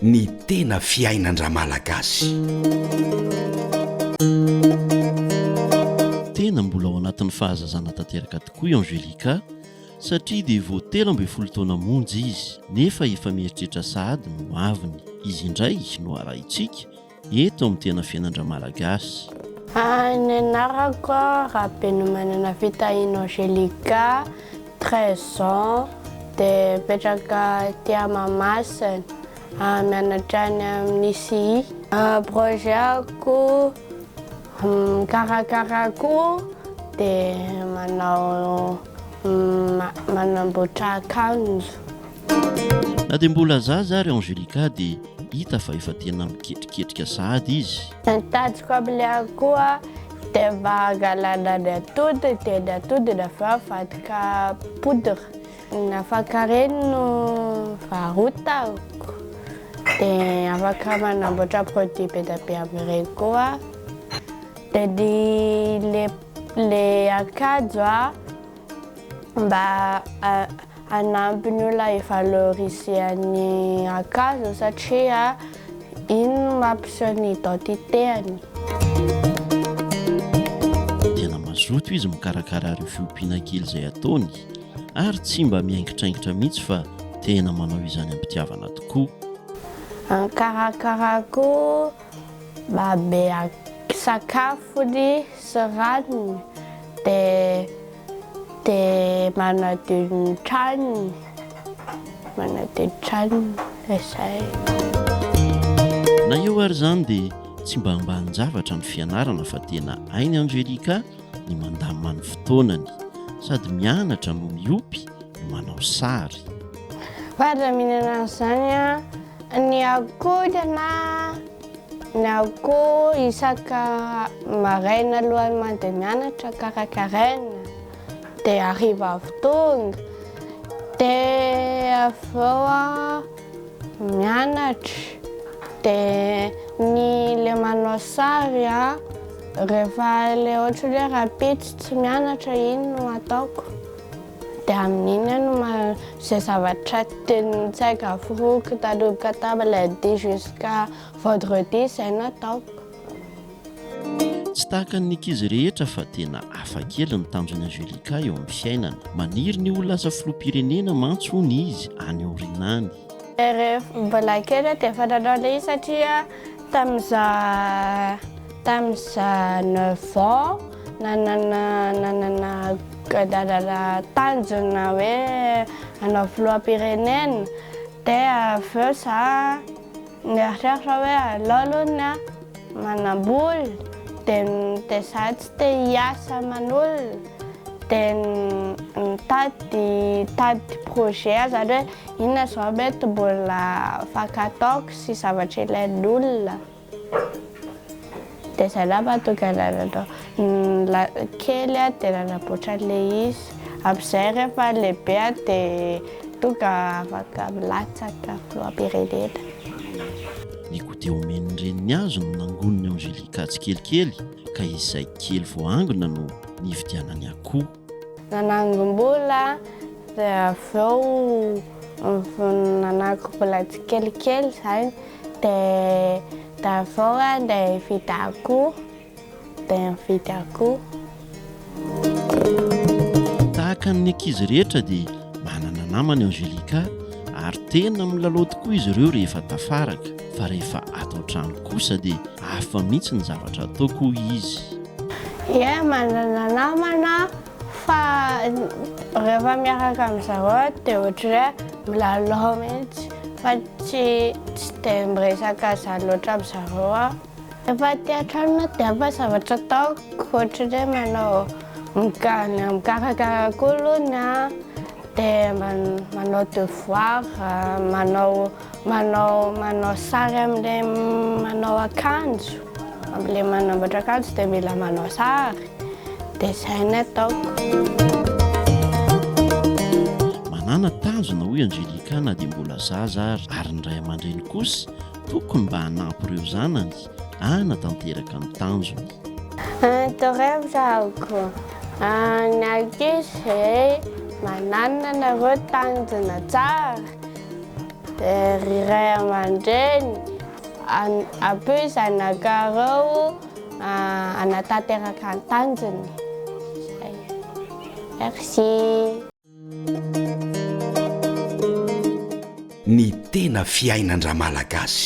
Ny tena fiainan-dRamalagasy. Tena mbola ao anatin'ny fahazazana tanteraka tokoa i Angelica satria dia vao 13 taona monja izy nefa efa mieritreritra sahady ny ho aviny. Izy indray no arahintsika eto amin'ny tena fiainan-dRamalagasy. Ny anarako Rabenomanana Fitahiana Angelica, 13 ans, dia mipetraka aty Mahamasina, mianatra any amin'ny ICI. Projet-ko mikarakara akoho dia manao manamboatra akanjo. Na dia mbola zaza ary Angelica dia hita fa efa tena miketriketrika sahady izy. Ny tanjoko amin'ilay akoho dia mba hangalana ny atody dia ny atodiny avy eo avadika poudre. Ny afaka ireny no varotako dia afaka manamboatra produit be dia be amin'ireny koa. Dia ny le akanjo mba hanampy ny olona hi-valoriser ny akanjo satria iny no mampiseho ny identité-ny. Tena mazoto izy mikarakara ireo fiompiana kely izay ataony ary tsy mba miaingitraingitra mihitsy fa tena manao izany am-pitiavana tokoa. Mikarakara koa manome sakafony sy ranony dia dia manadio ny tranony, manadio ny tranony, dia izay. Na eo ary izany dia tsy mba ambanin-javatra ny fianarana fa tena hain'i Angelica ny mandamina ny fotoanany, sady mianatra no miompy no manao sary. Fa raha mihinana an'izany an, ny akoho na ny akoho isaka maraina alohan'ny mandeha mianatra karakaraina dia hariva avy tonga dia avy eo an mianatra dia ny le manao sary an rehefa le ohatra hoe rahampitso tsy mianatra iny no ataoko. Dia amin'iny aho no ma- izay zavatra tenin-tsaiko aforoko nanomboka tamin'ny lundi jusqu'à vendredi izay no ataoko. Tsy tahaka ny ankizy rehetra fa tena hafa kely ny tanjon'i Angelica eo amin'ny fiainana. Maniry ny ho lasa filoham-pirenena mantsy hono izy any aoriana any. Rehefa mbola kely aho dia efa nanao ilay izy satria tamin'izaho tamin'izaho neuf ans nanana nanana nanana tanjona hoe hanao filoham-pirenena dia avy eo za nieritreritra hoe aleo aloha ny ahy manam-bola dia dia za tsy te hiasa aman'olona dia nitady nitady projet aho zany hoe inona izao mety mbola afaka ataoko sy zavatra ilain'ny olona. Dia izay angamba no tonga nanana kely aho dia nanamboatra an'ilay izy. Amin'izay rehefa lehibe aho dia tonga afaka milatsaka filoham-pirenena. Ny goûter omen'ny reniny azy no nangonin'i Angelica tsikelikely ka izay kely voaangona no nividianany akoho. Nanangom-bola dia avy eo nanangom-bola tsikelikely izany. Dia dia avy eo aho andeha hividy akoho, dia nividy akoho. Tahaka ny ankizy rehetra dia manana namana i Angelica ary tena milalao tokoa izy ireo rehefa tafaraka fa rehefa ato an-trano kosa dia hafa mihitsy ny zavatra ataoko hoy izy. Ie, manana namana Fa rehefa miaraka amin-dry zareo aho dia ohatran'ny hoe milalao mihitsy fa tsy tsy dia miresaka izany loatra amin-dry zareo aho. Rehefa aty an-trano aho dia hafa zavatra ataoko, ohatran'ny hoe manao mikarakara akoho aloha ny ahy, dia manao devoir, manao manao manao sary amin'ilay manao akanjo, amin'ilay manamboatra akanjo dia mila manao sary. Dia izay no ataoko. Manàna tanjona hoy Angelica na dia mbola zaza ary, ary ny ray aman-dreny kosa tokony mba hanampy ireo zanany hanatanteraka ny tanjony. Torohevitra ako ny ankizy. Mananona nareo tanjona tsara, dia ry ray aman-dreny, ampio zanakareo hanatanteraka ny tanjony. Zay. Merci. Ny tena fiainan-dRamalagasy.